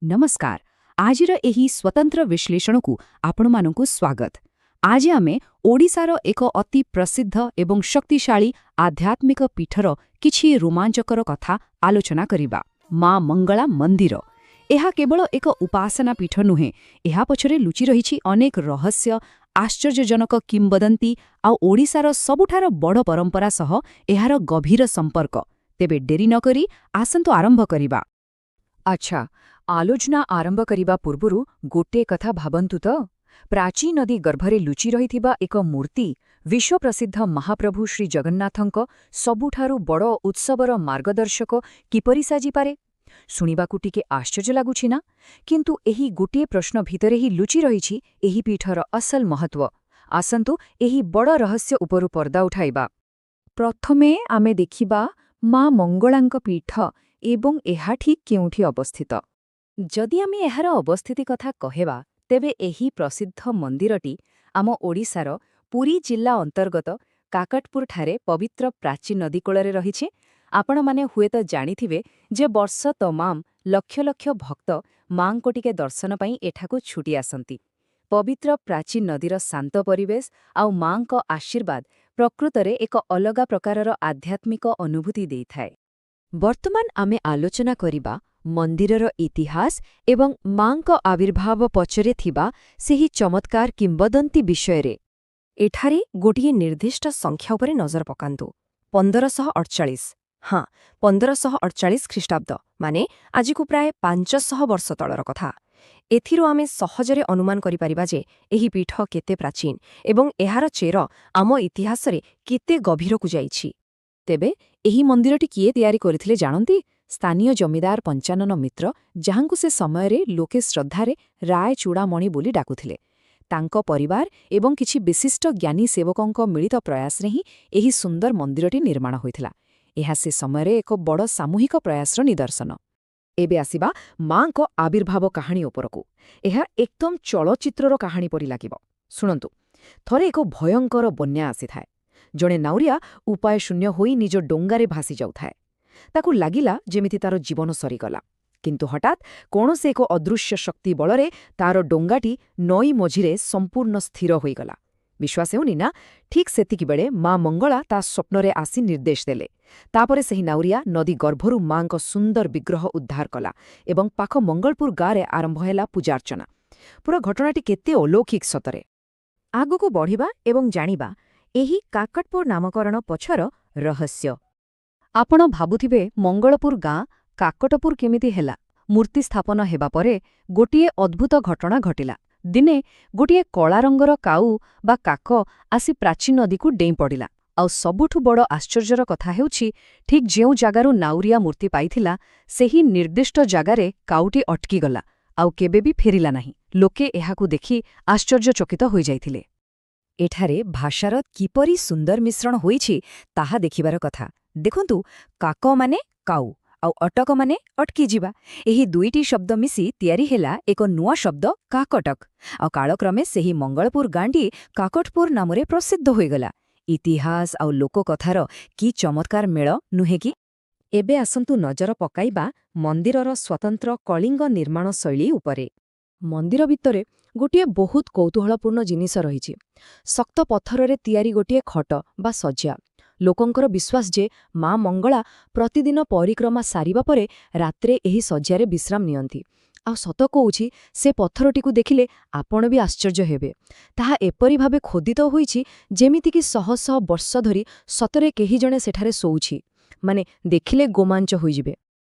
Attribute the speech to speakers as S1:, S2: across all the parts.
S1: ନମସ୍କାର। ଆଜିର ଏହି ସ୍ୱତନ୍ତ୍ର ବିଶ୍ଳେଷଣକୁ ଆପଣମାନଙ୍କୁ ସ୍ୱାଗତ। ଆଜି ଆମେ ଓଡ଼ିଶାର ଏକ ଅତି ପ୍ରସିଦ୍ଧ ଏବଂ ଶକ୍ତିଶାଳୀ ଆଧ୍ୟାତ୍ମିକ ପୀଠର କିଛି ରୋମାଞ୍ଚକର କଥା ଆଲୋଚନା କରିବା, ମା ମଙ୍ଗଳା ମନ୍ଦିର। ଏହା କେବଳ ଏକ ଉପାସନା ପୀଠ ନୁହେଁ, ଏହା ପଛରେ ଲୁଚି ରହିଛି ଅନେକ ରହସ୍ୟ, ଆଶ୍ଚର୍ଯ୍ୟଜନକ କିମ୍ବଦନ୍ତୀ ଆଉ ଓଡ଼ିଶାର ସବୁଠାରୁ ବଡ଼ ପରମ୍ପରା ସହ ଏହାର ଗଭୀର ସମ୍ପର୍କ। ତେବେ ଡେରି ନକରି ଆସନ୍ତୁ ଆରମ୍ଭ କରିବା। ଆଚ୍ଛା, ଆଲୋଚନା ଆରମ୍ଭ କରିବା ପୂର୍ବରୁ ଗୋଟିଏ କଥା ଭାବନ୍ତୁ ତ, ପ୍ରାଚୀ ନଦୀ ଗର୍ଭରେ ଲୁଚି ରହିଥିବା ଏକ ମୂର୍ତ୍ତି ବିଶ୍ୱପ୍ରସିଦ୍ଧ ମହାପ୍ରଭୁ ଶ୍ରୀଜଗନ୍ନାଥଙ୍କ ସବୁଠାରୁ ବଡ଼ ଉତ୍ସବର ମାର୍ଗଦର୍ଶକ କିପରି ସାଜିପାରେ? ଶୁଣିବାକୁ ଟିକେ ଆଶ୍ଚର୍ଯ୍ୟ ଲାଗୁଛି ନା? କିନ୍ତୁ ଏହି ଗୋଟିଏ ପ୍ରଶ୍ନ ଭିତରେ ହିଁ ଲୁଚି ରହିଛି ଏହି ପୀଠର ଅସଲ ମହତ୍ତ୍ୱ। ଆସନ୍ତୁ ଏହି ବଡ଼ ରହସ୍ୟ ଉପରୁ ପର୍ଦ୍ଦା ଉଠାଇବା। ପ୍ରଥମେ ଆମେ ଦେଖିବା ମା ମଙ୍ଗଳାଙ୍କ ପୀଠ ଏବଂ ଏହା ଠିକ୍ କେଉଁଠି ଅବସ୍ଥିତ। ଯଦି ଆମେ ଏହାର ଅବସ୍ଥିତି କଥା କହିବା, ତେବେ ଏହି ପ୍ରସିଦ୍ଧ ମନ୍ଦିରଟି ଆମ ଓଡ଼ିଶାର ପୁରୀ ଜିଲ୍ଲା ଅନ୍ତର୍ଗତ କାକଟପୁରଠାରେ ପବିତ୍ର ପ୍ରାଚୀ ନଦୀ କୂଳରେ ରହିଛି। ଆପଣମାନେ ହୁଏତ ଜାଣିଥିବେ ଯେ ବର୍ଷ ତମାମ ଲକ୍ଷ ଲକ୍ଷ ଭକ୍ତ ମାଙ୍କୁ ଟିକେ ଦର୍ଶନ ପାଇଁ ଏଠାକୁ ଛୁଟି ଆସନ୍ତି। ପବିତ୍ର ପ୍ରାଚୀ ନଦୀର ଶାନ୍ତ ପରିବେଶ ଆଉ ମାଙ୍କ ଆଶୀର୍ବାଦ ପ୍ରକୃତରେ ଏକ ଅଲଗା ପ୍ରକାରର ଆଧ୍ୟାତ୍ମିକ ଅନୁଭୂତି ଦେଇଥାଏ। ବର୍ତ୍ତମାନ ଆମେ ଆଲୋଚନା କରିବା ମନ୍ଦିରର ଇତିହାସ ଏବଂ ମାଙ୍କ ଆବିର୍ଭାବ ପଛରେ ଥିବା ସେହି ଚମତ୍କାର କିମ୍ବଦନ୍ତୀ ବିଷୟରେ।
S2: ଏଠାରେ ଗୋଟିଏ ନିର୍ଦ୍ଦିଷ୍ଟ ସଂଖ୍ୟା ଉପରେ ନଜର ପକାନ୍ତୁ, 1548। ହଁ, 1548 ଖ୍ରୀଷ୍ଟାବ୍ଦ ମାନେ ଆଜିକୁ ପ୍ରାୟ 500 ବର୍ଷ ତଳର କଥା। ଏଥିରୁ ଆମେ ସହଜରେ ଅନୁମାନ କରିପାରିବା ଯେ ଏହି ପୀଠ କେତେ ପ୍ରାଚୀନ ଏବଂ ଏହାର ଚେର ଆମ ଇତିହାସରେ କେତେ ଗଭୀରକୁ ଯାଇଛି।
S1: ତେବେ ଏହି ମନ୍ଦିରଟି କିଏ ତିଆରି କରିଥିଲେ ଜାଣନ୍ତି? ସ୍ଥାନୀୟ ଜମିଦାର ପଞ୍ଚାନନ ମିତ୍ର, ଯାହାଙ୍କୁ ସେ ସମୟରେ ଲୋକେ ଶ୍ରଦ୍ଧାରେ ରାୟ ଚୂଡ଼ାମଣି ବୋଲି ଡାକୁଥିଲେ। ତାଙ୍କ ପରିବାର ଏବଂ କିଛି ବିଶିଷ୍ଟ ଜ୍ଞାନୀ ସେବକଙ୍କ ମିଳିତ ପ୍ରୟାସରେ ହିଁ ଏହି ସୁନ୍ଦର ମନ୍ଦିରଟି ନିର୍ମାଣ ହୋଇଥିଲା। ଏହା ସେ ସମୟରେ ଏକ ବଡ଼ ସାମୂହିକ ପ୍ରୟାସର ନିଦର୍ଶନ। ଏବେ ଆସିବା ମାଙ୍କ ଆବିର୍ଭାବ କାହାଣୀ ଉପରକୁ। ଏହା ଏକଦମ ଚଳଚ୍ଚିତ୍ରର କାହାଣୀ ପରି ଲାଗିବ। ଶୁଣନ୍ତୁ, ଥରେ ଏକ ଭୟଙ୍କର ବନ୍ୟା ଆସିଥାଏ। ଜଣେ ନାଉରିଆ ଉପାୟଶୂନ୍ୟ ହୋଇ ନିଜ ଡଙ୍ଗାରେ ଭାସି ଯାଉଥାଏ। ତାକୁ ଲାଗିଲା ଯେମିତି ତାର ଜୀବନ ସରିଗଲା। କିନ୍ତୁ ହଠାତ୍ କୌଣସି ଏକ ଅଦୃଶ୍ୟ ଶକ୍ତି ବଳରେ ତାର ଡଙ୍ଗାଟି ନଈ ମଝିରେ ସମ୍ପୂର୍ଣ୍ଣ ସ୍ଥିର ହୋଇଗଲା। ବିଶ୍ୱାସ ହେଉନି ନା? ଠିକ୍ ସେତିକିବେଳେ ମା ମଙ୍ଗଳା ତା ସ୍ୱପ୍ନରେ ଆସି ନିର୍ଦ୍ଦେଶ ଦେଲେ। ତାପରେ ସେହି ନାଉରିଆ ନଦୀ ଗର୍ଭରୁ ମାଙ୍କ ସୁନ୍ଦର ବିଗ୍ରହ ଉଦ୍ଧାର କଲା ଏବଂ ପାଖ ମଙ୍ଗଳପୁର ଗାଁରେ ଆରମ୍ଭ ହେଲା ପୂଜାର୍ଚ୍ଚନା। ପୁରା ଘଟଣାଟି କେତେ ଅଲୌକିକ ସତରେ!
S2: ଆଗକୁ ବଢ଼ିବା ଏବଂ ଜାଣିବା ଏହି କାକଟପୁର ନାମକରଣ ପଛର ରହସ୍ୟ।
S1: ଆପଣ ଭାବୁଥିବେ, ମଙ୍ଗଳପୁର ଗାଁ କାକଟପୁର କେମିତି ହେଲା? ମୂର୍ତ୍ତି ସ୍ଥାପନ ହେବା ପରେ ଗୋଟିଏ ଅଦ୍ଭୁତ ଘଟଣା ଘଟିଲା। ଦିନେ ଗୋଟିଏ କଳା ରଙ୍ଗର କାଉ ବା କାକ ଆସି ପ୍ରାଚୀ ନଦୀକୁ ଡେଇଁ ପଡ଼ିଲା। ଆଉ ସବୁଠୁ ବଡ଼ ଆଶ୍ଚର୍ଯ୍ୟର କଥା ହେଉଛି, ଠିକ୍ ଯେଉଁ ଜାଗାରୁ ନାଉରିଆ ମୂର୍ତ୍ତି ପାଇଥିଲା, ସେହି ନିର୍ଦ୍ଦିଷ୍ଟ ଜାଗାରେ କାଉଟି ଅଟକିଗଲା ଆଉ କେବେ ବି ଫେରିଲା ନାହିଁ। ଲୋକେ ଏହାକୁ ଦେଖି ଆଶ୍ଚର୍ଯ୍ୟଚକିତ ହୋଇଯାଇଥିଲେ।
S2: ଏଠାରେ ଭାଷାର କିପରି ସୁନ୍ଦର ମିଶ୍ରଣ ହୋଇଛି, ତାହା ଦେଖିବାର କଥା। ଦେଖନ୍ତୁ, କାକ ମାନେ କାଉ ଆଉ ଅଟକ ମାନେ ଅଟକିଯିବା। ଏହି ଦୁଇଟି ଶବ୍ଦ ମିଶି ତିଆରି ହେଲା ଏକ ନୂଆ ଶବ୍ଦ, କାକଟକ। ଆଉ କାଳକ୍ରମେ ସେହି ମଙ୍ଗଳପୁର ଗାଁଟି କାକଟପୁର ନାମରେ ପ୍ରସିଦ୍ଧ ହୋଇଗଲା। ଇତିହାସ ଆଉ ଲୋକକଥାର କି ଚମତ୍କାର ମେଳ, ନୁହେଁ କି?
S1: ଏବେ ଆସନ୍ତୁ ନଜର ପକାଇବା ମନ୍ଦିରର ସ୍ୱତନ୍ତ୍ର କଳିଙ୍ଗ ନିର୍ମାଣ ଶୈଳୀ ଉପରେ।
S2: ମନ୍ଦିର ଭିତରେ ଗୋଟିଏ ବହୁତ କୌତୂହଳପୂର୍ଣ୍ଣ ଜିନିଷ ରହିଛି, ଶକ୍ତ ପଥରରେ ତିଆରି ଗୋଟିଏ ଖଟ ବା ଶଯ୍ୟା। ଲୋକଙ୍କର ବିଶ୍ୱାସ ଯେ ମା ମଙ୍ଗଳା ପ୍ରତିଦିନ ପରିକ୍ରମା ସାରିବା ପରେ ରାତିରେ ଏହି ଶଯ୍ୟାରେ ବିଶ୍ରାମ ନିଅନ୍ତି। ଆଉ ସତ କହୁଛି, ସେ ପଥରଟିକୁ ଦେଖିଲେ ଆପଣ ବି ଆଶ୍ଚର୍ଯ୍ୟ ହେବେ। ତାହା ଏପରି ଭାବେ ଖୋଦିତ ହୋଇଛି, ଯେମିତିକି ଶହ ଶହ ବର୍ଷ ଧରି ସତରେ କେହି ଜଣେ ସେଠାରେ ଶୋଉଛି। ମାନେ ଦେଖିଲେ ରୋମାଞ୍ଚ ହୋଇଯିବେ।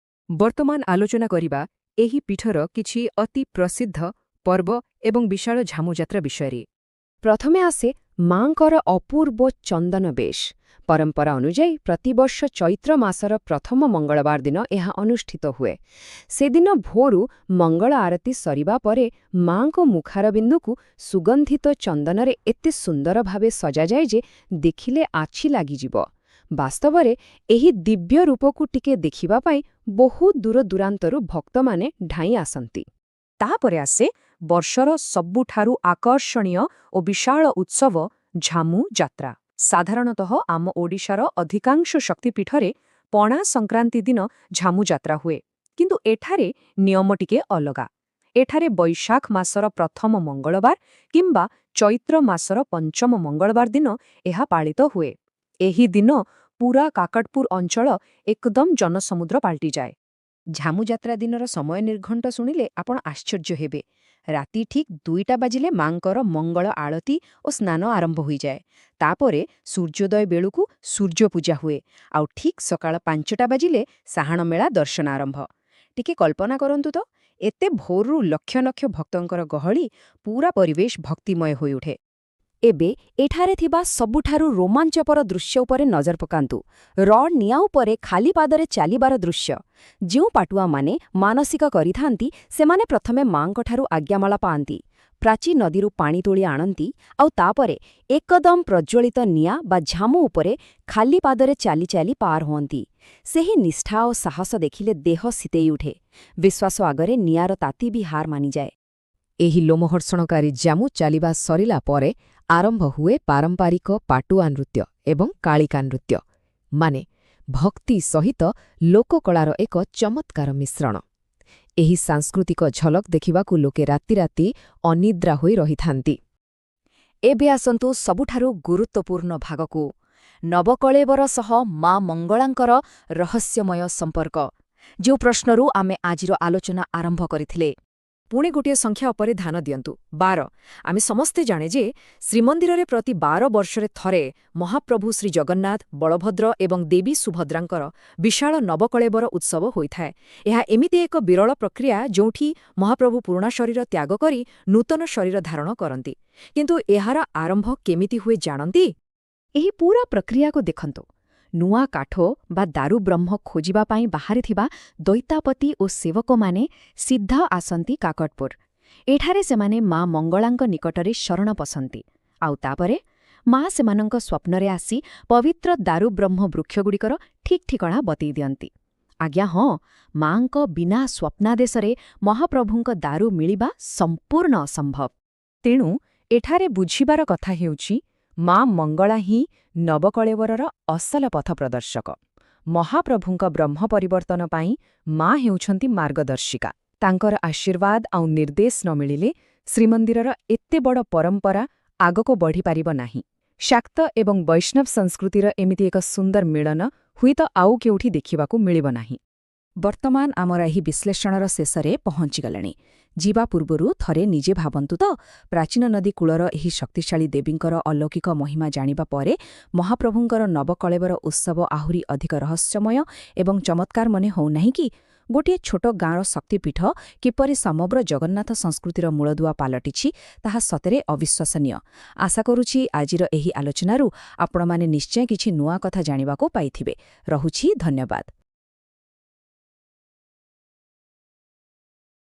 S1: ବର୍ତ୍ତମାନ ଆଲୋଚନା କରିବା ଏହି ପୀଠର କିଛି ଅତି ପ୍ରସିଦ୍ଧ ପର୍ବ ଏବଂ ବିଶାଳ ଝାମୁଯାତ୍ରା ବିଷୟରେ।
S2: ପ୍ରଥମେ ଆସେ ମାଙ୍କର ଅପୂର୍ବ ଚନ୍ଦନ ବେଶ। ପରମ୍ପରା ଅନୁଯାୟୀ ପ୍ରତିବର୍ଷ ଚୈତ୍ର ମାସର ପ୍ରଥମ ମଙ୍ଗଳବାର ଦିନ ଏହା ଅନୁଷ୍ଠିତ ହୁଏ। ସେଦିନ ଭୋରୁ ମଙ୍ଗଳ ଆରତୀ ସରିବା ପରେ ମାଙ୍କ ମୁଖାରବିନ୍ଦୁକୁ ସୁଗନ୍ଧିତ ଚନ୍ଦନରେ ଏତେ ସୁନ୍ଦର ଭାବେ ସଜାଯାଏ ଯେ ଦେଖିଲେ ଆଛି ଲାଗିଯିବ। ବାସ୍ତବରେ ଏହି ଦିବ୍ୟ ରୂପକୁ ଟିକେ ଦେଖିବା ପାଇଁ ବହୁତ ଦୂର ଦୂରାନ୍ତରୁ ଭକ୍ତମାନେ ଧାଇଁ ଆସନ୍ତି।
S1: ତାପରେ ଆସେ ବର୍ଷର ସବୁଠାରୁ ଆକର୍ଷଣୀୟ ଓ ବିଶାଳ ଉତ୍ସବ, ଝାମୁ ଯାତ୍ରା। ସାଧାରଣତଃ ଆମ ଓଡ଼ିଶାର ଅଧିକାଂଶ ଶକ୍ତିପୀଠରେ ପଣା ସଂକ୍ରାନ୍ତି ଦିନ ଝାମୁ ଯାତ୍ରା ହୁଏ। କିନ୍ତୁ ଏଠାରେ ନିୟମ ଟିକେ ଅଲଗା। ଏଠାରେ ବୈଶାଖ ମାସର ପ୍ରଥମ ମଙ୍ଗଳବାର କିମ୍ବା ଚୈତ୍ର ମାସର ପଞ୍ଚମ ମଙ୍ଗଳବାର ଦିନ ଏହା ପାଳିତ ହୁଏ। ଏହି ଦିନ ପୁରା କାକଟପୁର ଅଞ୍ଚଳ ଏକଦମ ଜନସମୁଦ୍ର ପାଲଟିଯାଏ। ଝାମୁଯାତ୍ରା ଦିନର ସମୟ ନିର୍ଘଣ୍ଟ ଶୁଣିଲେ ଆପଣ ଆଶ୍ଚର୍ଯ୍ୟ ହେବେ। ରାତି ଠିକ୍ 2ଟା ବାଜିଲେ ମାଙ୍କର ମଙ୍ଗଳ ଆଳତୀ ଓ ସ୍ନାନ ଆରମ୍ଭ ହୋଇଯାଏ। ତାପରେ ସୂର୍ଯ୍ୟୋଦୟ ବେଳକୁ ସୂର୍ଯ୍ୟ ପୂଜା ହୁଏ, ଆଉ ଠିକ୍ ସକାଳ 5ଟା ବାଜିଲେ ସାହାଣ ମେଳା ଦର୍ଶନ ଆରମ୍ଭ। ଟିକେ କଳ୍ପନା କରନ୍ତୁ ତ, ଏତେ ଭୋରରୁ ଲକ୍ଷ ଲକ୍ଷ ଭକ୍ତଙ୍କର ଗହଳି, ପୁରା ପରିବେଶ ଭକ୍ତିମୟ ହୋଇଉଠେ। ଏବେ ଏଠାରେ ଥିବା ସବୁଠାରୁ ରୋମାଞ୍ଚକର ଦୃଶ୍ୟ ଉପରେ ନଜର ପକାନ୍ତୁ। ନିଆଁ ଉପରେ ଖାଲି ପାଦରେ ଚାଲିବାର ଦୃଶ୍ୟ। ଯେଉଁ ପାଟୁଆମାନେ ମାନସିକ କରିଥାନ୍ତି, ସେମାନେ ପ୍ରଥମେ ମାଙ୍କଠାରୁ ଆଜ୍ଞାମାଳ ପାଆନ୍ତି, ପ୍ରାଚୀ ନଦୀରୁ ପାଣି ତୋଳି ଆଣନ୍ତି, ଆଉ ତାପରେ ଏକଦମ ପ୍ରଜ୍ୱଳିତ ନିଆଁ ବା ଝାମୁ ଉପରେ ଖାଲି ପାଦରେ ଚାଲି ଚାଲି ପାର ହୁଅନ୍ତି। ସେହି ନିଷ୍ଠା ଓ ସାହସ ଦେଖିଲେ ଦେହ ଶୀତେଇ ଉଠେ। ବିଶ୍ୱାସ ଆଗରେ ନିଆଁର ତାତି ବି ହାର ମାନିଯାଏ।
S2: ଏହି ଲୋମହର୍ଷଣକାରୀ ଜାମୁ ଚାଲିବା ସରିଲା ପରେ ଆରମ୍ଭ ହୁଏ ପାରମ୍ପରିକ ପାଟୁଆ ନୃତ୍ୟ ଏବଂ କାଳିକା ନୃତ୍ୟ, ମାନେ ଭକ୍ତି ସହିତ ଲୋକକଳାର ଏକ ଚମତ୍କାର ମିଶ୍ରଣ। ଏହି ସାଂସ୍କୃତିକ ଝଲକ ଦେଖିବାକୁ ଲୋକେ ରାତି ରାତି ଅନିଦ୍ରା ହୋଇ ରହିଥାନ୍ତି।
S1: ଏବେ ଆସନ୍ତୁ ସବୁଠାରୁ ଗୁରୁତ୍ୱପୂର୍ଣ୍ଣ ଭାଗକୁ, ନବକଳେବର ସହ ମା ମଙ୍ଗଳାଙ୍କର ରହସ୍ୟମୟ ସମ୍ପର୍କ, ଯେଉଁ ପ୍ରଶ୍ନରୁ ଆମେ ଆଜିର ଆଲୋଚନା ଆରମ୍ଭ କରିଥିଲେ। ପୁଣି ଗୋଟିଏ ସଂଖ୍ୟା ଉପରେ ଧ୍ୟାନ ଦିଅନ୍ତୁ, 12। ଆମେ ସମସ୍ତେ ଜାଣେ ଯେ ଶ୍ରୀମନ୍ଦିରରେ ପ୍ରତି 12 ବର୍ଷରେ ଥରେ ମହାପ୍ରଭୁ ଶ୍ରୀଜଗନ୍ନାଥ, ବଳଭଦ୍ର ଏବଂ ଦେବୀ ସୁଭଦ୍ରାଙ୍କର ବିଶାଳ ନବକଳେବର ଉତ୍ସବ ହୋଇଥାଏ। ଏହା ଏମିତି ଏକ ବିରଳ ପ୍ରକ୍ରିୟା, ଯେଉଁଠି ମହାପ୍ରଭୁ ପୁରୁଣା ଶରୀର ତ୍ୟାଗ କରି ନୂତନ ଶରୀର ଧାରଣ କରନ୍ତି। କିନ୍ତୁ ଏହାର ଆରମ୍ଭ କେମିତି ହୁଏ ଜାଣନ୍ତି? ଏହି ପୁରା ପ୍ରକ୍ରିୟାକୁ ଦେଖନ୍ତୁ। ନୂଆ କାଠ ବା ଦାରୁବ୍ରହ୍ମ ଖୋଜିବା ପାଇଁ ବାହାରିଥିବା ଦୈତାପତି ଓ ସେବକମାନେ ସିଧା ଆସନ୍ତି କାକଟପୁର। ଏଠାରେ ସେମାନେ ମା ମଙ୍ଗଳାଙ୍କ ନିକଟରେ ଶରଣ ପଶନ୍ତି। ଆଉ ତାପରେ ମା ସେମାନଙ୍କ ସ୍ୱପ୍ନରେ ଆସି ପବିତ୍ର ଦାରୁବ୍ରହ୍ମ ବୃକ୍ଷଗୁଡ଼ିକର ଠିକ୍ ଠିକଣା ବତେଇ ଦିଅନ୍ତି। ଆଜ୍ଞା ହଁ, ମାଙ୍କ ବିନା ସ୍ୱପ୍ନାଦେଶରେ ମହାପ୍ରଭୁଙ୍କ ଦାରୁ ମିଳିବା ସମ୍ପୂର୍ଣ୍ଣ ଅସମ୍ଭବ। ତେଣୁ ଏଠାରେ ବୁଝିବାର କଥା ହେଉଛି, ମା ମଙ୍ଗଳା ହିଁ ନବକଳେବରର ଅସଲ ପଥ ପ୍ରଦର୍ଶକ। ମହାପ୍ରଭୁଙ୍କ ବ୍ରହ୍ମ ପରିବର୍ତ୍ତନ ପାଇଁ ମା ହେଉଛନ୍ତି ମାର୍ଗଦର୍ଶିକା। ତାଙ୍କର ଆଶୀର୍ବାଦ ଆଉ ନିର୍ଦ୍ଦେଶ ନ ମିଳିଲେ ଶ୍ରୀମନ୍ଦିରର ଏତେ ବଡ଼ ପରମ୍ପରା ଆଗକୁ ବଢ଼ିପାରିବ ନାହିଁ। ଶାକ୍ତ ଏବଂ ବୈଷ୍ଣବ ସଂସ୍କୃତିର ଏମିତି ଏକ ସୁନ୍ଦର ମିଳନ ହୁଏତ ଆଉ କେଉଁଠି ଦେଖିବାକୁ ମିଳିବ ନାହିଁ। ବର୍ତ୍ତମାନ ଆମର ଏହି ବିଶ୍ଳେଷଣର ଶେଷରେ ପହଞ୍ଚିଗଲେଣି। ଯିବା ପୂର୍ବରୁ ଥରେ ନିଜେ ଭାବନ୍ତୁ ତ, ପ୍ରାଚୀନ ନଦୀ କୂଳର ଏହି ଶକ୍ତିଶାଳୀ ଦେବୀଙ୍କର ଅଲୌକିକ ମହିମା ଜାଣିବା ପରେ ମହାପ୍ରଭୁଙ୍କର ନବକଳେବର ଉତ୍ସବ ଆହୁରି ଅଧିକ ରହସ୍ୟମୟ ଏବଂ ଚମତ୍କାର ମନେ ହେଉନାହିଁ କି? ଗୋଟିଏ ଛୋଟ ଗାଁର ଶକ୍ତିପୀଠ କିପରି ସମଗ୍ର ଜଗନ୍ନାଥ ସଂସ୍କୃତିର ମୂଳଦୁଆ ପାଲଟିଛି, ତାହା ସତରେ ଅବିଶ୍ୱସନୀୟ। ଆଶା କରୁଛି ଆଜିର ଏହି ଆଲୋଚନାରୁ ଆପଣମାନେ ନିଶ୍ଚୟ କିଛି ନୂଆ କଥା ଜାଣିବାକୁ ପାଇଥିବେ। ରହୁଛି, ଧନ୍ୟବାଦ।